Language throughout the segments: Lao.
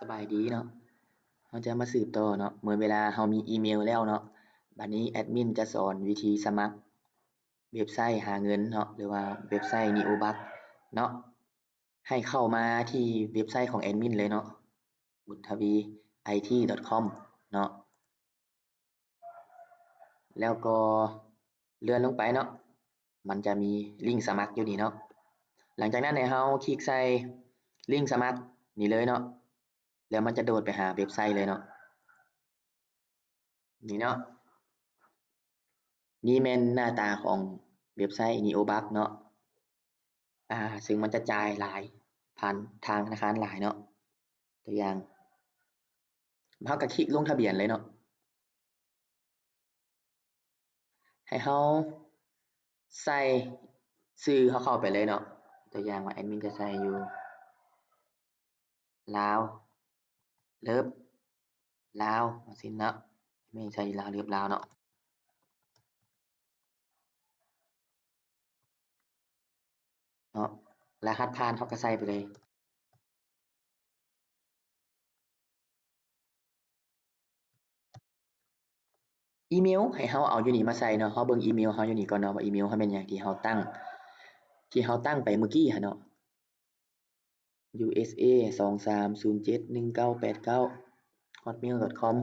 ສະບາຍດີເນາະ, ເຮົາຈະມາສືບຕໍ່ເນາະ. ເມື່ອເວລາເຮົາມີອີເມວແລ້ວເນາະ, ບາດນີ້ແອດມິນຈະສອນວິທີສະໝັກເວັບໄຊຫາເງິນເນາະ ຫຼືວ່າເວັບໄຊ Neobuck ເນາະ. ໃຫ້ເຂົ້າມາທີ່ເວັບໄຊຂອງແອດມິນເລີຍເນາະ, ບຸນທະວີໄອທີດອດຄອມເນາະ. ແລ້ວກໍເລື່ອນລົງໄປເນາະ, ມັນຈະມີລິ້ງສະໝັກຢູ່ນີ້ເນາະ. ຫຼັງຈາກນັ້ນໃຫ້ເຮົາຄລິກໃສ່ລິ້ງສະໝັກນີ້ເລີຍເນາະ, ແລ້ວມັນຈະໂດດໄປຫາເວັບໄຊເລີຍເນາະ. ນີ້ເນາະ, ນີ້ແມ່ນໜ້າຕາຂອງເວັບໄຊ Neobuck ເນາະ. ອາ ເຊິ່ງມັນຈະຈ່າຍຫຼາຍ ຜ່ານທາງທະນາຄານຫຼາຍເນາະ. ຕົວຢ່າງ ເຮົາກໍຄລິກລົງທະບຽນເລີຍເນາະ. ໃຫ້ເຮົາໃສ່ຊື່ເຮົາເຂົ້າໄປເລີຍເນາະ. ຕົວຢ່າງວ່າແອດມິນຈະໃສ່ຢູ່ ລາວ ເລີບ ລາວ ຈັ່ງຊີ້ເນາະ. ແອດມິນໃສ່ລາວ ເລີບ ລາວເນາະ. ເນາະ, ລະຫັດຜ່ານເຮົາກໍໃສ່ໄປເລີຍ. ອີເມວໃຫ້ເຮົາເອົາຢູ່ນີ້ມາໃສ່ເນາະ, ເຮົາເບິ່ງອີເມວເຮົາຢູ່ນີ້ກ່ອນເນາະ ວ່າອີເມວເຮົາແມ່ນຫຍັງ ທີ່ເຮົາຕັ້ງ ທີ່ເຮົາຕັ້ງໄປມື້ກີ້ຫັ້ນເນາະ. ຢູເອສເອ ສອງສາມສູນເຈັດ ໜຶ່ງເກົ້າແປດເກົ້າ ຮອດເມວດອດຄອມ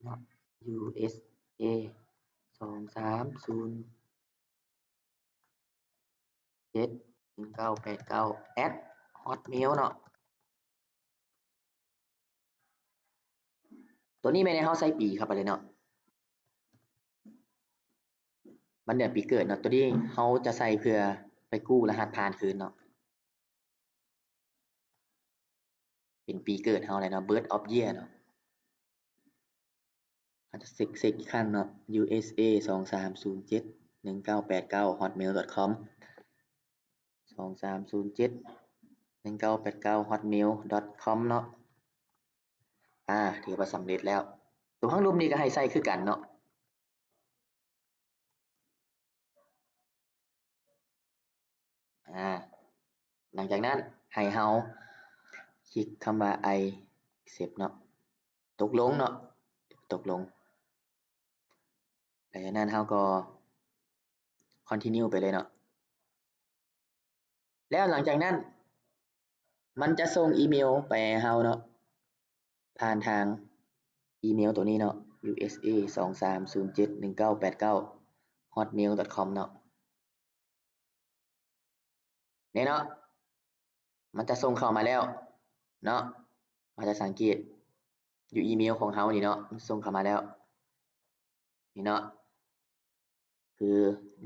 ເນາະ. ຢູເອສເອ ສອງສາມສູນເຈັດ ໜຶ່ງເກົ້າແປດເກົ້າ ແອັດ ຮອດເມວເນາະ. ຕົວນີ້ແມ່ນໃຫ້ເຮົາໃສ່ປີເຂົ້າໄປເລີຍເນາະ, ວັນເດືອນປີເກີດເນາະ. ຕົວນີ້ເຮົາຈະໃສ່ເພື່ອໄປກູ້ລະຫັດຜ່ານຄືນເນາະ, ເປັນປີເກີດເຮົາແຫຼະເນາະ, birth of year ເນາະ. ເຮົາຈະເຊັກ ເຊັກອີກຄັ້ງເນາະ, ຢູເອສເອ ສອງສາມສູນເຈັດ ໜຶ່ງເກົ້າແປດເກົ້າ ຮອດເມວດອດຄອມ ສອງສາມສູນເຈັດ ໜຶ່ງເກົ້າແປດເກົ້າ ຮອດເມວດອດຄອມເນາະ. ອາ ຖືວ່າສຳເລັດແລ້ວ. ຕົວທາງລຸ່ມນີ້ກໍໃຫ້ໃສ່ຄືກັນເນາະ. ອາ ຫຼັງຈາກນັ້ນໃຫ້ເຮົາຄລິກຄຳວ່າ I accept ເນາະ, ຕົກລົງເນາະ, ຕົກລົງ. ຫຼັງຈາກນັ້ນເຮົາກໍ continue ໄປເລີຍເນາະ. ແລ້ວຫຼັງຈາກນັ້ນ ມັນຈະສົ່ງອີເມວໄປໃຫ້ເຮົາເນາະ, ຜ່ານທາງອີເມວໂຕນີ້ເນາະ, ຢູເອສເອ ສອງສາມສູນເຈັດ ໜຶ່ງເກົ້າແປດເກົ້າ ຮອດເມວດອດຄອມເນາະ. ນີ້ເນາະ, ມັນຈະສົ່ງເຂົ້າມາແລ້ວເນາະ. ເຮົາຈະສັງເກດຢູ່ອີເມວຂອງເຮົານີ້ເນາະ, ມັນສົ່ງເຂົ້າມາແລ້ວ. ນີ້ເນາະ ຄື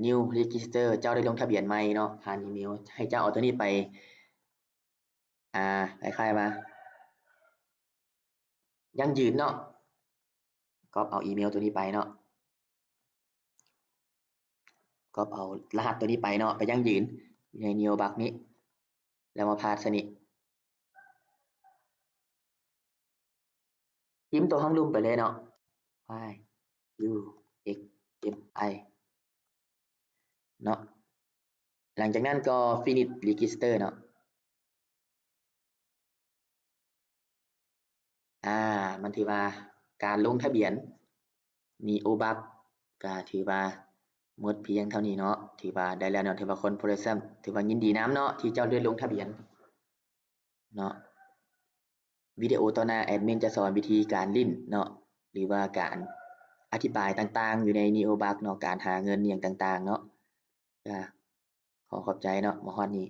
new register ເຈົ້າໄດ້ລົງທະບຽນໃໝ່ເນາະ ຜ່ານອີເມວ, ໃຫ້ເຈົ້າເອົາໂຕນີ້ໄປ ອາ ຄ້າຍໆວ່າຢັ້ງຢືນເນາະ, ກັອບເອົາອີເມວໂຕນີ້ໄປເນາະ, ກັອບເອົາລະຫັດໂຕນີ້ໄປເນາະ, ໄປຢັ້ງຢືນໃນ Neobuck ນີ້ ແລ້ວມາພາດໃສ່ນີ້. ພິມຕົວຮັງລຸ່ມໄປເລີຍເນາະ, Y U X M I ເນາະ. ຫຼັງຈາກນັ້ນກໍ finish register ເນາະ. ອາ ມັນຖືວ່າການລົງທະບຽນ Neobuck ກໍຖືວ່າໝົດພຽງເທົ່ານີ້ເນາະ, ຖືວ່າໄດ້ແລ້ວເນາະ, ຖືວ່າຄົນໂປຣເຊັສ ຖືວ່າຍິນດີນຳເນາະ ທີ່ເຈົ້າໄດ້ລົງທະບຽນເນາະ. ວິດີໂອຕໍ່ໜ້າແອດມິນຈະສອນວິທີການຫຼິ້ນເນາະ ຫຼືວ່າການອະທິບາຍຕ່າງໆຢູ່ໃນ Neobuck ເນາະ, ການຫາເງິນອີ່ຫຍັງຕ່າງໆເນາະ. ກະຂໍຂອບໃຈເນາະ, ມາຮອດນີ້